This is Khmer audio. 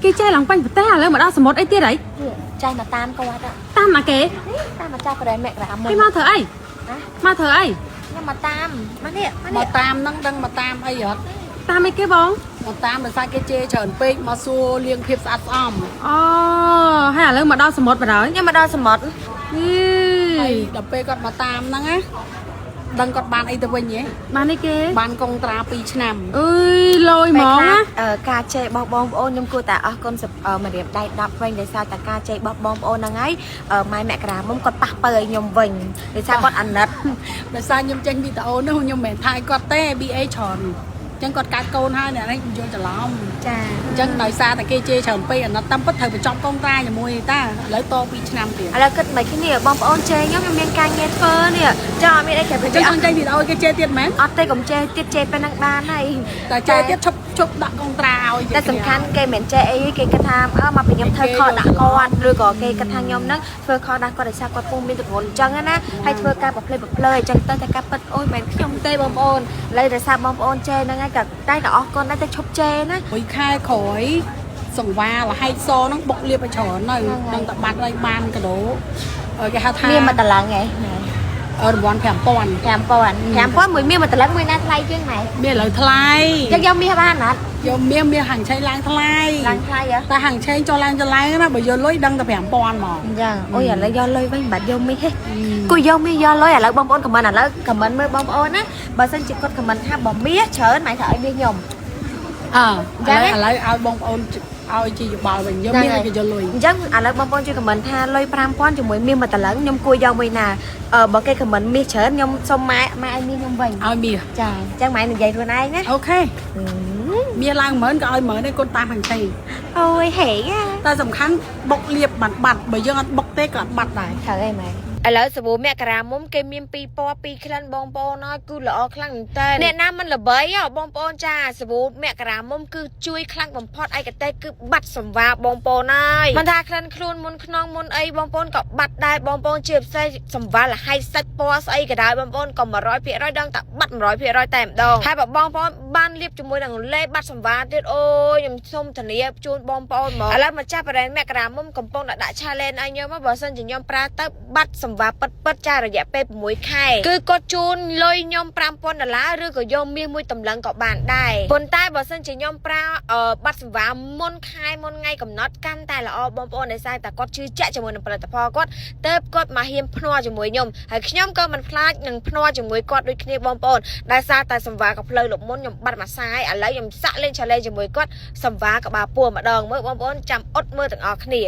គេចេះឡើងបាញ់ប្រទេសឥឡូវមកដល់សមុទ្រអីទៀតហី ចៃមកតាមគាត់ តាមមកគេ តាមមកចាប់ប្រែមករាមុន គេមកធ្វើអីមកធ្វើអី ខ្ញុំមកតាមមកនេះមក មក នេះ តាមហ្នឹងដឹងមកតាមអីអត់ តាមអីគេបង មកតាមដោយសារគេជេរច្រើនពេកមកសួរលាងភាពស្អាតស្អំ អូហើយឥឡូវមកដល់សមុទ្របណ្ដោយ ខ្ញុំមកដល់សមុទ្រ អី ហើយដល់ពេលគាត់មកតាមហ្នឹងណាដឹងគាត់បានអីទៅវិញហ៎ បានអីគេ បានកុងត្រា2ឆ្នាំ អើយលយហ្មងណា ការជេរបោះបងប្អូនខ្ញុំគួរតែអរគុណម្រាមដៃ10វិញដោយសារតែការជេរបោះបងប្អូនហ្នឹងហើយម៉ែមករាមុំគាត់ប៉ះពើឲ្យខ្ញុំវិញដោយសារគាត់អាណិត ដោយសារខ្ញុំចេញវីដេអូនោះខ្ញុំមិនមែនថាឲ្យគាត់ទេ BA ច្រើនអញ្ចឹងគាត់កាត់កូនហើយអ្នកនេះខ្ញុំយល់ច្រឡំ ចា អញ្ចឹងដោយសារតែគេជេរច្រើនពេកអាណិតតាមពិតត្រូវបញ្ចប់កុងត្រាជាមួយតាឥឡូវត2ឆ្នាំទៀត ឥឡូវគិតមិនគ្នាបងប្អូនជេរខ្ញុំខ្ញុំមានការងារធ្វើនេះចង់អត់មានអីក្រៅពី អញ្ចឹងចង់ចេញវីដេអូគេជេរទៀតមែន អត់ទេកុំជេរទៀតជេរប៉ុណ្ណឹងបានហើយ តែជេរទៀតឈប់ឈប់ដាក់កុងត្រាឲ្យ តែសំខាន់គេមិនចេះអីគេគិតថាអើមកពីខ្ញុំធ្វើខុសដាក់គាត់ឬក៏គេគិតថាខ្ញុំហ្នឹងធ្វើខុសដាក់គាត់ដោយសារគាត់ពុំមានទម្ងន់អញ្ចឹងណាហើយធ្វើការប្រភ្លេប្រភ្លើអញ្ចឹងទៅតែការពិតអូយមិនខ្ញុំទេបងប្អូនឥឡូវដោយសារបងប្អូនជេរហ្នឹងហើយក៏តែក៏អរគុណដែរតែឈប់ជេរណា មួយខែក្រោយសង្វាលហែកសហ្នឹងបុកលៀបឲ្យច្រើននៅនឹងតែបាត់ហើយបានកដោគេហៅថា មានមកតឡើងហ៎ រង្វាន់5000 5000 5000មួយមានមកតឡើងមួយណាថ្លៃជាងម៉ែ មានឥឡូវថ្លៃ ចឹងយកមាសបានអត់ យកមាសមាសហាងឆេងឡើងថ្លៃ ឡើងថ្លៃហ៎ តែហាងឆេងចុះឡើងចុះឡើងណាបើយកលុយដឹងតែ5000ហ្មង អញ្ចឹងអូយឥឡូវយកលុយវិញបាត់យកមាសហេគួយយកមាសយកលុយឥឡូវបងប្អូនខមមិនឥឡូវខមមិនមើលបងប្អូនណាបើសិនជាគាត់ខមមិនថាបើមាសច្រើនម៉ែថាឲ្យមាសខ្ញុំ អើឥឡូវឥឡូវឲ្យបងប្អូនឲ្យជាយោបល់វិញយកមាសឲ្យគេយកលុយ អញ្ចឹងឥឡូវបងប្អូនជួយខមមិនថាលុយ5000ជាមួយមាសមួយតឡើងខ្ញុំគួរយកមួយណាអឺបើគេខមមិនមាសច្រើនខ្ញុំសុំម៉ែម៉ែឲ្យមាសខ្ញុំវិញ ឲ្យមាស ចាអញ្ចឹងម៉ែនិយាយខ្លួនឯងណា OK មាសឡើង10000ក៏ឲ្យ10000ដែរកូនតាមហាងឆេង អូយហេ តែសំខាន់បុកលៀបបាត់បាត់បើយើងអត់បុកទេក៏អត់បាត់ដែរ ត្រូវហើយម៉ែឥឡូវសាប៊ូមករាមុំគេមានពីរពណ៌ពីរក្លិនបងប្អូនហើយគឺល្អខ្លាំងមែនតើអ្នកណាមិនល្បីហ៎បងប្អូនចាសាប៊ូមករាមុំគឺជួយខ្លាំងបំផុតឯកទេសគឺបាត់សម្វាបងប្អូនហើយមិនថាក្លិនខ្លួនមុនខ្នងមុនអីបងប្អូនក៏បាត់ដែរបងប្អូនជាពិសេសសម្វាលហៃសាច់ពណ៌ស្អីក៏ដោយបងប្អូនក៏100%ដឹងតែបាត់100%តែម្ដងហើយបើបងប្អូនបានលាបជាមួយនឹងលេបាត់សម្វាទៀតអូយខ្ញុំសូមធានាជូនបងប្អូនហ្មងឥឡូវម្ចាស់ប្រេនមករាមុំកំពុងតែដាក់ challenge ឲ្យខ្ញុំបើសិនជាខ្ញុំប្រើទៅបាត់សម្វាពិតពិតចារយៈពេល6ខែគឺគាត់ជូនលុយខ្ញុំ5000ដុល្លារឬក៏យកមាសមួយតម្លឹងក៏បានដែរប៉ុន្តែបើសិនជាខ្ញុំប្រើបាត់សម្វាមុនខែមុនថ្ងៃកំណត់កាន់តែល្អបងប្អូនដោយសារតែគាត់ជឿជាក់ជាមួយនឹងផលិតផលគាត់ទៅគាត់មកហ៊ានភ្នាល់ជាមួយខ្ញុំហើយខ្ញុំក៏មិនខ្លាចនឹងភ្នាល់ជាមួយគាត់ដូចគ្នាបងប្អូនដោយសារតែសម្វាក៏ផ្លូវលោកមុនខ្ញុំបាត់មួយសាយឥឡូវខ្ញុំសាក់លេង challenge ជាមួយគាត់សម្វាក្បាលពួរម្ដងមើលបងប្អូនចាំអត់មើលទាំងអស់គ្នា